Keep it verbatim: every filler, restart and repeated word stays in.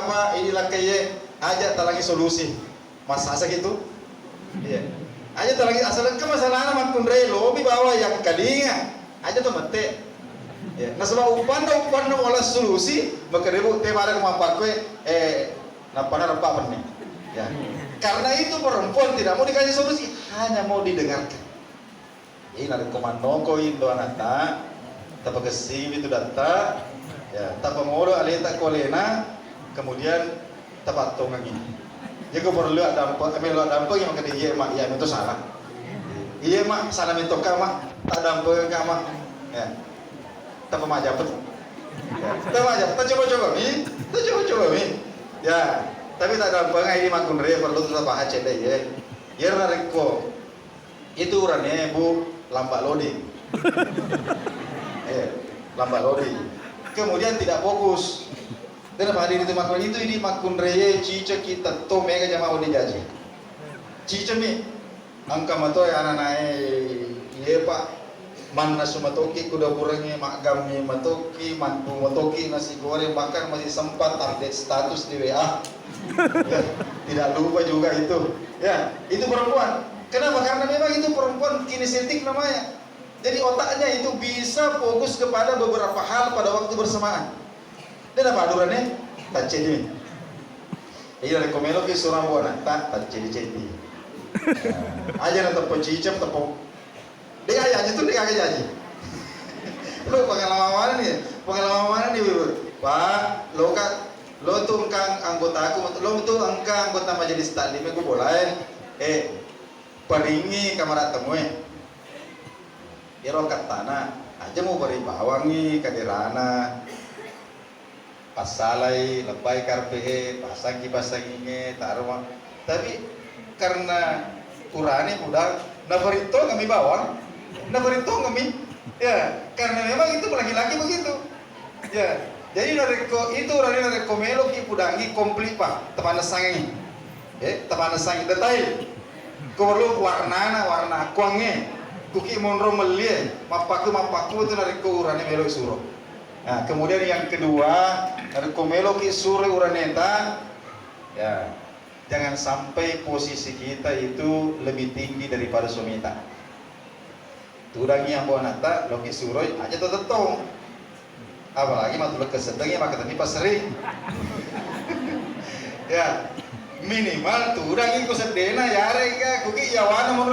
apa ini lakkaie, aja talangi solusi. Massasa gitu. Iya. Aja talangi, asal engka masalahna makkunrai lobi bawa yang kalinga. Aja to mette. Ya, nasaba upanna, upanna wala solusi, maka debu te pada kemamparku, eh, napana repa penni. Ya. Karena itu perempuan tidak mau dikasih solusi, hanya mau didengarkan. Jadi narekko mannoko indo anatta, tapakessiwi tu datta, ya, tapamodo aleta ko alena, kemudian tapattongengi. Jadi ko perlu addampeng, melo addampengi maka de, iya mak, iya itu salah. Iya mak, salah metokka mak, tak dampengka mak. Ya. Tapamajapet. Ya. Tapamajapet, tacoba-coba mi, tacoba-coba mi. Ya, tapi tak dampeng ini makkunrai perlu tu tapaha cedde ye. Iya narekko itu urane, Bu, lambat loading. Eh, lambat loading. Kemudian tidak fokus. Kenapa hadir itu makun itu ini makkunrai cica kita to mega jama odi jaji. Cica mi angka mato ya ananae, iye Pak, mannasu matoki ku dapurengnge, maggammi matoki, maddu matoki nasi goreng, bahkan masih sempat update status di W A. Ya, tidak lupa juga itu. Ya, itu perempuan. Kenapa? Karena memang itu perempuan kinestetik namanya. Jadi otaknya itu bisa fokus kepada beberapa hal pada waktu bersamaan. Dia dapat aturannya, taccedi. Iya, rekko meloki surang buana, tak taccedi-cedi. Aja na teppo cicep, teppo. Dia aja aja tuh, dia aja aja. Lo pengalaman mana nih? Pengalaman mana nih, Bu? Pak, lo kan, lo tuh engkang anggotaku, lo tuh engkang anggota majelis taklim ku boleh. Eh, paringi kamar tamu eh. Iyaro kattana, aja muberi bawangngi kaderana, passalai, lebbai karpe'e, pasangki passangingnge, taro ma-, tapi karena urane muda, nafaritto kami bawang, nafaritto kami, ya, karena memang itu laki-laki begitu. Ya, jadi narekko itu urane narekko meloki pudangi komplit, Pak, tapannessangi. Eh, tapannessangi detail. Ko perlu warnana, warna kuangnge. Kuki monro mellie, mappaku, mappaku itu narekko urane melo suro. Nah, kemudian yang kedua, narekko meloki suro uraneta, ya, jangan sampai posisi kita itu lebih tinggi daripada suamita. Tudangi ambo anatta, loki suroi, aja to tettong. Apalagi matu lekkeseddengi makkatenni passering. Ya, minimal tudangi ko seddena, yarega kuki yawana mo